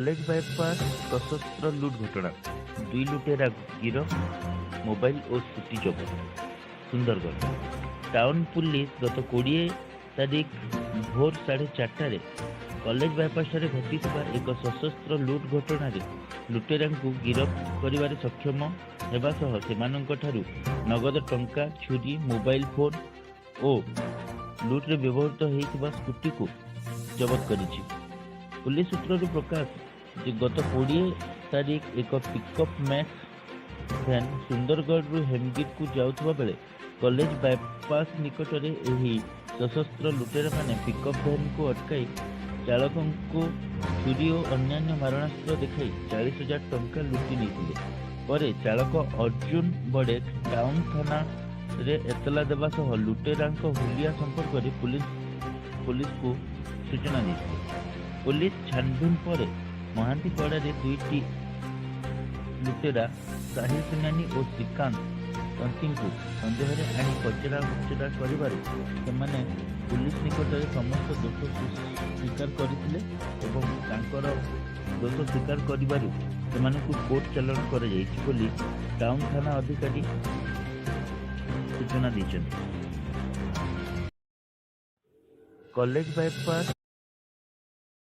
College bypass ସଶସ୍ତ୍ର ଲୁଟ୍ ଘଟଣା, ଦୁଇ ଲୁଟେରା ଗିରଫ, ମୋବାଇଲ ଓ ସ୍କୁଟି ଜବତ। ସୁନ୍ଦରଗଡ଼ ଟାଉନ୍ ପୁଲିସ ଗତ 20 ତାରିଖ ଭୋର 4:30ରେ କଲେଜ ବାଇପାସଠାରେ ଘଟିଥିବା ଏକ ସଶସ୍ତ୍ର ଲୁଟ୍ ଘଟଣାରେ ଲୁଟେରାଙ୍କୁ ଗିରଫ କରିବାରେ ସକ୍ଷମ ହେବା ସହ ସେମାନଙ୍କଠାରୁ ନଗଦ ଟଙ୍କା, ଛୁରୀ, ମୋବାଇଲ ଫୋନ୍ ଓ ଲୁଟ୍ରେ ବ୍ୟବହୃତ ହୋଇଥିବା ସ୍କୁଟିକୁ ଜବତ କରିଛି। ପୁଲିସ ସୂତ୍ରରୁ ପ୍ରକାଶ ଯେ, ଗତ 20 ତାରିଖ ଏକ ପିକଅପ୍ ମ୍ୟାକ୍ସ ଭ୍ୟାନ୍ ସୁନ୍ଦରଗଡ଼ରୁ ହେମଗିରକୁ ଯାଉଥିବା ବେଳେ କଲେଜ ବାଇପାସ୍ ନିକଟରେ ଏହି ସଶସ୍ତ୍ର ଲୁଟେରାମାନେ ପିକଅପ୍ ଭ୍ୟାନ୍କୁ ଅଟକାଇ ଚାଳକଙ୍କୁ ଛୁରୀ ଓ ଅନ୍ୟାନ୍ୟ ମାରଣାସ୍ତ୍ର ଦେଖାଇ 40,000 ଟଙ୍କା ଲୁଟି ନେଇଥିଲେ। ପରେ ଚାଳକ ଅର୍ଜୁନ ବଡ଼େକ ଟାଉନ୍ ଥାନାରେ ଏତଲା ଦେବା ସହ ଲୁଟେରାଙ୍କ ହୁଲିଆ ସମ୍ପର୍କରେ ପୋଲିସକୁ ସୂଚନା ଦେଇଥିଲେ। ପୋଲିସ ଛାନଭିନ୍ ପରେ ମହାନ୍ତିପଡ଼ାରେ ଦୁଇଟି ଲୁଟେରା ସାହିଲ ସୁନାନୀ ଓ ଶ୍ରୀକାନ୍ତ ତନ୍ତୀଙ୍କୁ ସନ୍ଦେହରେ ଆଣି ପଚରା ଉଚରା କରିବାରୁ ସେମାନେ ପୁଲିସ ନିକଟରେ ସମସ୍ତ ଦୋଷ ସ୍ୱୀକାର କରିଥିଲେ ଏବଂ ତାଙ୍କର ଦୋଷ ସ୍ୱୀକାର କରିବାରୁ ସେମାନଙ୍କୁ କୋର୍ଟ ଚାଲାଣ କରାଯାଇଛି ବୋଲି ଟାଉନ୍ ଥାନା ଅଧିକାରୀ ସୂଚନା ଦେଇଛନ୍ତି। College bypass